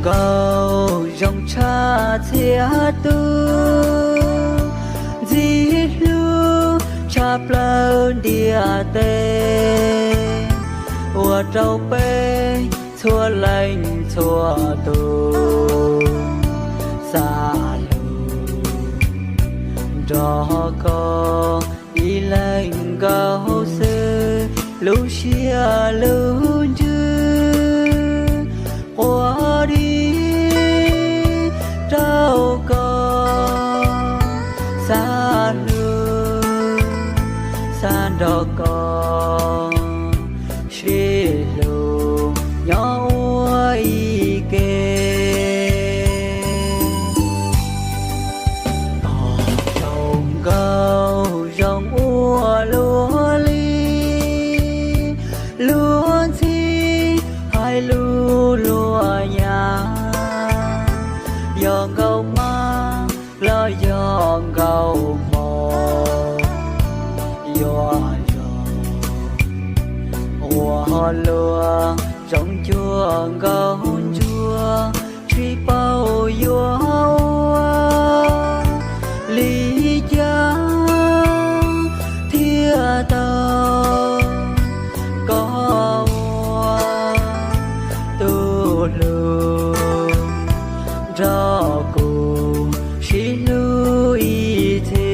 Nkauj zoo tshaj txhia tus, ntxim hlub tshaj plaws ntiaj teb, ua rau peb txhua leej txhua tus xav hlub nrog koj ib leeg nkaus xwb. Lub siab lub ntsws quaj dim rau koj, xav hlub xav nrog koj sib hlub nyob ua ib ke. Koj zoo nkauj zoo ua luaj li, luag ntxhi hais lus luag nyab, yog nkauj mab los yog nkauj hmoob, yuav zoo ua luaj zoo cuag nkauj ntsuag, tsis paub yuav ua li cas thiaj tau koj ua tus hlub nrog kuv sib hlub ib txhis.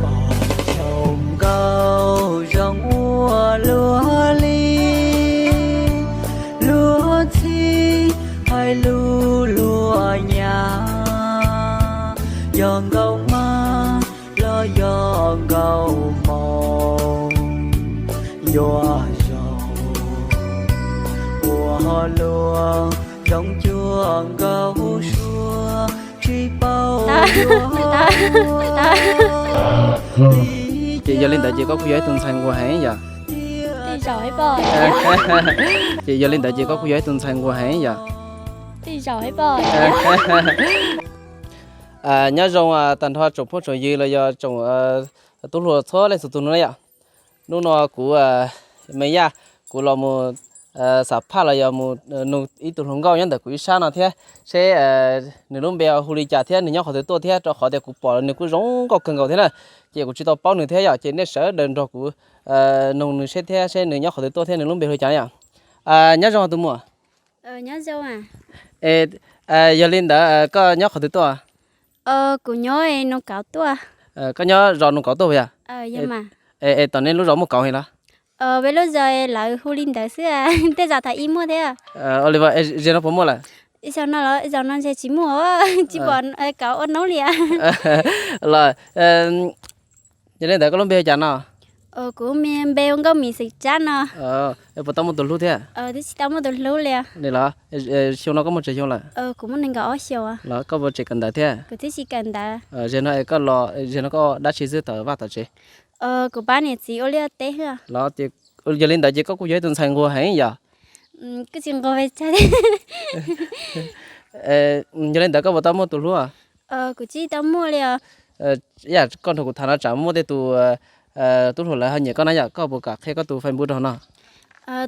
Koj zoo nkauj zoo ua luaj li, luag ntxhi hais lus luag nyab, yog nkauj mab los yog nkauj hmoob, yuav zoo ua luaj zoo cuag nkauj suab, tsis paub yuav ua li. Ces yog li ntawd ces koj kuj yog ib tug ntxhais nquag heev yom. Ces yog li ntawd ces koj kuj yog ib tug ntxhais nquag heev yom. Nyob zoo tag nrho tsoom phooj tsoom ywg los yog tsoom tub hluas txhua leej txhua tus no na yom. Hnub no kuv, me Yaj, kuv los mus xam phaj los yog mus nug ib tug hluas nkauj nyob ntawm kuv ib sab no thiab seb nws lub npe hu li cas thiab nws nyob qhov twg tuaj thiab, rau qhov tias kuv pom nws kuj zoo nkauj kawg nkaus thiab na. Ces kuv tsis tau paub nws thiab yom, ces nej sawv daws nrog kuv nug nws seb thiab seb nws nyob qhov twg tuaj thiab nws lub npe hu li cas yom. Nyob zoo tus muam. Yog li ntawd koj nyob qhov twg tuaj? Kuv nyob Nus Kauv tuaj. Koj nyob zos Nus Kauv tuaj puas yog? Es tom nej lub zos muaj kauv heev los? Peb lub zos lawv hu li ntawd xwb, tej zaum thaum ub muaj thiab. Ua li, zaum no puas muaj lawm? Zaum no los zaum no ntshe tsis muaj, tsis pom kauv ua noob li. Los, yog li ntawd koj lub npe hu cas no? Kuv npe hu Nkauj Mim xeem Tsab no. Puas tau muaj tus hlub thiab? Twb tsis tau muaj tus hlub li. Li los, xyoo no koj muaj tsawg xyoo lawm? Kuv muaj nees nkaum ob xyoos. Los koj puas tseem kawm ntawv thiab? Kuv twb tsis kawm ntawv. Zaum no es koj los, zaum no koj dab tsi xwb tawm vaj tawm tsev? Kuv pab niam txiv ua liaj teb xwb. Los ces, yog li ntawd ces koj kuj yog ib tug ntxhais nquag heev yom? Kuj tsis nquag pes tsawg. Yog li ntawd koj puas tau muaj tus hlub? Kuv tsis tau muaj li os. Ib yam koj nrog kuv tham no tsam muaj tej tus tub hluas lawv ho nyiam koj na yom, koj puas kam qhia koj tus Facebook rau no?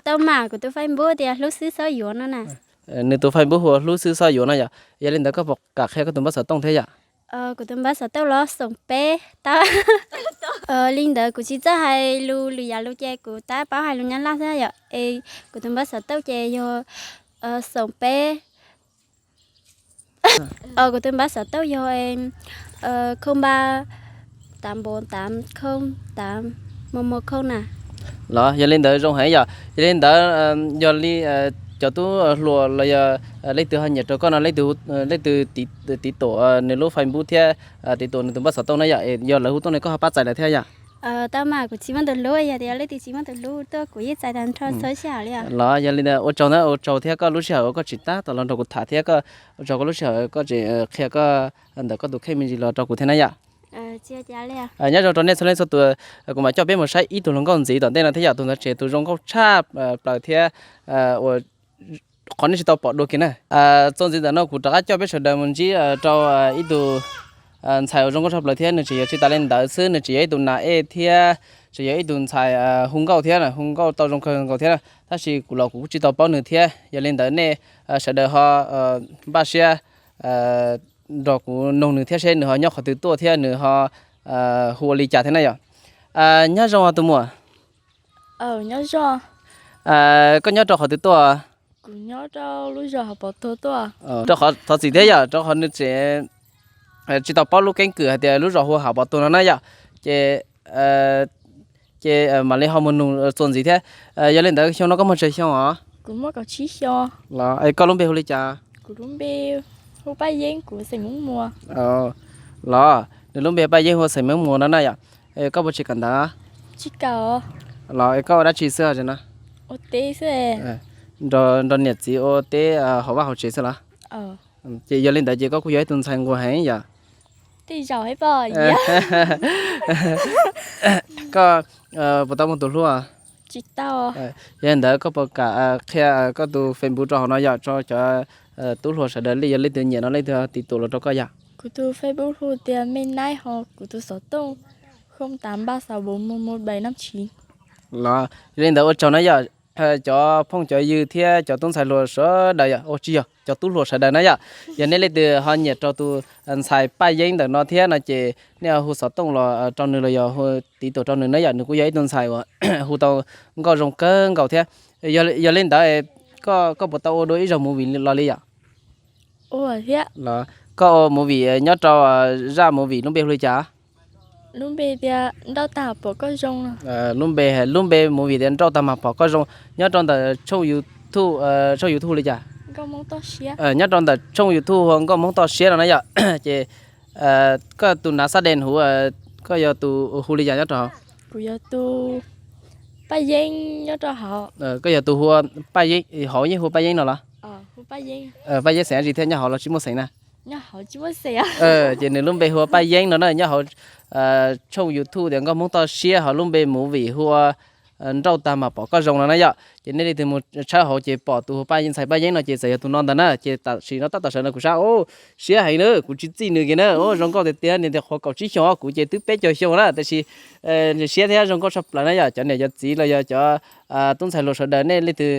Tau mas, kuv tus Facebook tias Hlub Xwb Xob Yuav no na. Nws tus Facebook hu ua Hlub Xwb Xob Yuav no yom. Yog li ntawd koj puas kam qhia koj tus npawb xov tooj thiab yom? Kuv tus npawb xov tooj los xoom peb tab. Li ntawd kuv tsis txawj hais lus lwm yam lus ces kuv tab paub hais lus Nyab Laj xwb yom. Es kuv tus npawb xov tooj ces yog xoom peb. Kuv tus npawb xov tooj yog không ba Los yog li ntawd zoo heev yom. Yog li ntawd, yog li cov tub hluas los yog leej twg ho nyiam rau koj no, leej twg tiv tuam nws lub Facebook thiab tiv tuam nws tus npaj xov tooj na yom, yog lawv hu tuaj no koj ho pab txais lawv thiab yom? Los yog li ntawd ua tsaug na, ua tsaug thiab koj lub sij hawm uas koj tseem tab tom los nrog kuv tham thiab koj, ua tsaug koj lub sij hawm koj tseem qhia koj ntawm koj tus kheej me ntsis los rau kuv thiab na yom. Nyob zoo rau nej txhua leej txhua tus, kuv mam coj peb mus saib ib tug hluas nkauj ntxiv tom ntej no thiab yom, tus ntawd tseem tus zoo nkauj tshaj plaws thiab uas qhov nej tsis tau pom dua kiag na. Txuas ntxiv ntawm no kuv rov qab coj peb sawv daws mus ntsib rau ib tug ntxhais uas zoo nkauj tshaj plaws thiab nws tseem yog tsis tas li ntawd xwb, nws tseem yog ib tug nas ej thiab tseem yog ib tug ntxhais hu nkauj thiab hu nkauj tau zoo kawg nkaus thiab, tab sis kuv los kuv kuj tsis tau paub nws thiab. Yog li ntawd nej sawv daws ho npaj siab nrog kuv noog nws thiab seb nws ho nyob qhov twg tuaj thiab nws ho hu ua li cas thiab na yom. Nyob zoo tus muam. Koj nyob rau qhov twg tuaj? Rau qhov thov txim thiab yom, rau qhov nws tseem tsis tau paub lub keeb kwm hais tias lub zos hu Hav Pov Tuag no na yom. Ces, ces mam li ho mus nug txuas ntxiv thiab. Yog li ntawd xyoo no koj muaj tsawg xyoo os? Los koj lub npe hu li cas? Los nws lub npe Paj Yeeb hu Xeem Meeb Muas no na yom. Koj puas tseem kawm ntawv? Los koj ua dab tsi xwb no? Nrog niam txiv ua teb hauv vaj hauv tsev xwb los? Ces yog li ntawd ces koj kuj yog ib tug ntxhais nquag heev yom. Koj puas tau muaj tus hlub? Yog li ntawd koj puas kam qhia koj tus Facebook rau hauv no yom, rau cov tub hluas sawv daws li yog leej twg nyiam no leej twg tiv tuam los rau koj yom? Kuv tus Facebook hu tias Mej Naib, ho kuv tus xov tooj không tám ba sáu bốn một một bảy năm chín. Los yog li ntawd ua tsaug na yom, cov phooj cov ywg thiab cov tub ntxhais hluas sawv daws yom, tsis yog, cov tub hluas sawv daws na yom. Yog nej leej twg ho nyiam rau tus ntxhais Paj Yeeb ntawm no thiab no ces nej ho hu xov tooj los rau nws los yog hu tiv tuam rau nws na yom, nws kuj yog ib tug ntxhais uas hu tau nkauj zoo kawg nkaus thiab. Yog li ntawd koj puas tau ua dua ib zaug movie los li yom? Koj ua movie nyob rau zaj movie lub npe hu li cas? Lub npe, lub npe movie tias Nrauj Tag Mas Pom Koj Zoo, nyob rau ntawm tshooj YouTube, tshooj YouTube li cas? Nyob rau ntawm tshooj YouTube hu ua Nkauj Hmoob Toj Siab no na yom. Ces koj tus nav xab dees huv, koj yog tus hu li cas nyob rau hauv? Kuv yog tus Paj Yeeb nyob rau hauv. Koj yog tus hu ua Paj Yeeb, hauv yeej hu ua Paj Yeeb no los? Paj Yeeb xeem dab tsi thiab, nyob hauv los tsis muaj xeem na? Ces nws lub npe hu ua Paj Yeeb no na, nyob hauv tshooj YouTube tias Nkauj Hmoob Toj Siab, ho lub npe movie hu ua Nrauj Tag Mas Pom Koj Zoo no na yom. Ces nej leej twg mus tshawb hauv ces pom tus hu Paj Yeeb, ntxhais Paj Yeeb no ces txawm yog tus no ntag na. Ces tam sim no tab tom sawv no kuv saib, siab heev na, kuv tsis txij nws kiag na, zoo nkauj tiag tiag, nws tias qhuav kaum tsib xyoos, kuv ces twb peb caug xyoo na, tiam sis siab thiab zoo nkauj tshaj plaws na yom. Cov niam cov txiv los yog cov tub ntxhais hluas sawv daws nej leej twg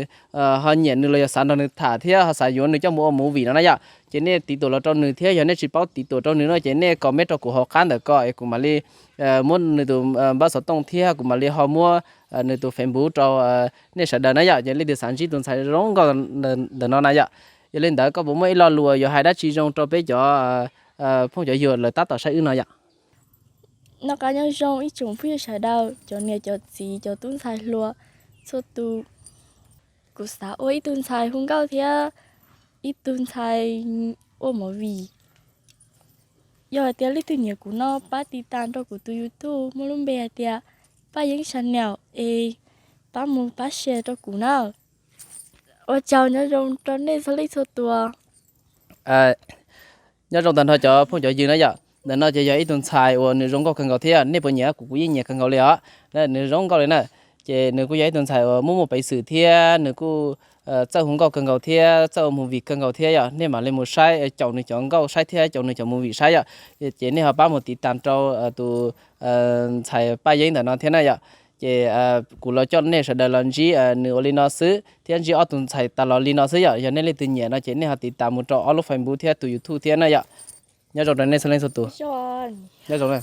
ho nyiam nws los yog xav nrog nws tham thiab ho xav yuav nws coj mus ua movie no na yom, ces nej tiv tuam los rau nws thiab yog nej tsis paub tiv tuam rau nws no ces nej comment rau kuv hauv qab ntawm ko es kuv mam li muab nws tus npawb xov tooj thiab kuv mam li ho muab nws tus Facebook rau nej sawv daws na yom. Ces leej twg xav ntsib tus ntxhais zoo nkauj ntawm no na yom. Yog li ntawd koj puas muaj ib lo lus yuav hais dab tsi zoo rau peb cov phooj cov ywg lawv tab tom saib wb no yom? Noj qab nyob zoo ib tsoom phooj ywg sawv daws, cov niam cov txiv, cov tub ntxhais hluas txhua tus. Kuv xav ua ib tug ntxhais hu nkauj thiab ib tug ntxhais ua movie. Yog hais tias leej twg nyiam kuv no pab tiv tas rau kuv tus YouTube muaj lub npe hais tias Paj Yeeb Channel es pab mus pab share rau kuv na. Ua tsaug, nyob zoo rau nej txhua leej txhua tus. Nyob zoo tag nrho cov phooj cov ywg na yom. Ntawm no ces yog ib tug ntxhais uas nws zoo nkauj kawg nkaus thiab, nej puas nyiam? Kuv kuv yeej nyiam kawg nkaus li os. Nws zoo nkauj li na. Ces nws kuj yog ib tug ntxhais uas muaj muaj peev xwm thiab nws kuj txawj hu nkauj kawg nkaus thiab txawj ua movie kawg nkaus thiab yom. Nej mam li mus saib caum nws cov nkauj saib thiab caum nws cov movie saib yom. Ces nej ho pab mus tiv tas rau tus ntxhais Paj Yeeb ntawm no thiab na yom. Ces kuv los coj nej sawv daws los ntsib nws ua li no xwb thiab ntsib ob tug ntxhais tas los li no xwb yom. Yog nej leej twg nyiam no ces nej ho tiv tas mus rau ob lub Facebook thiab tus YouTube thiab na yom. Nyob zoo rau nej txhua leej txhua tus. Nyob zoo na.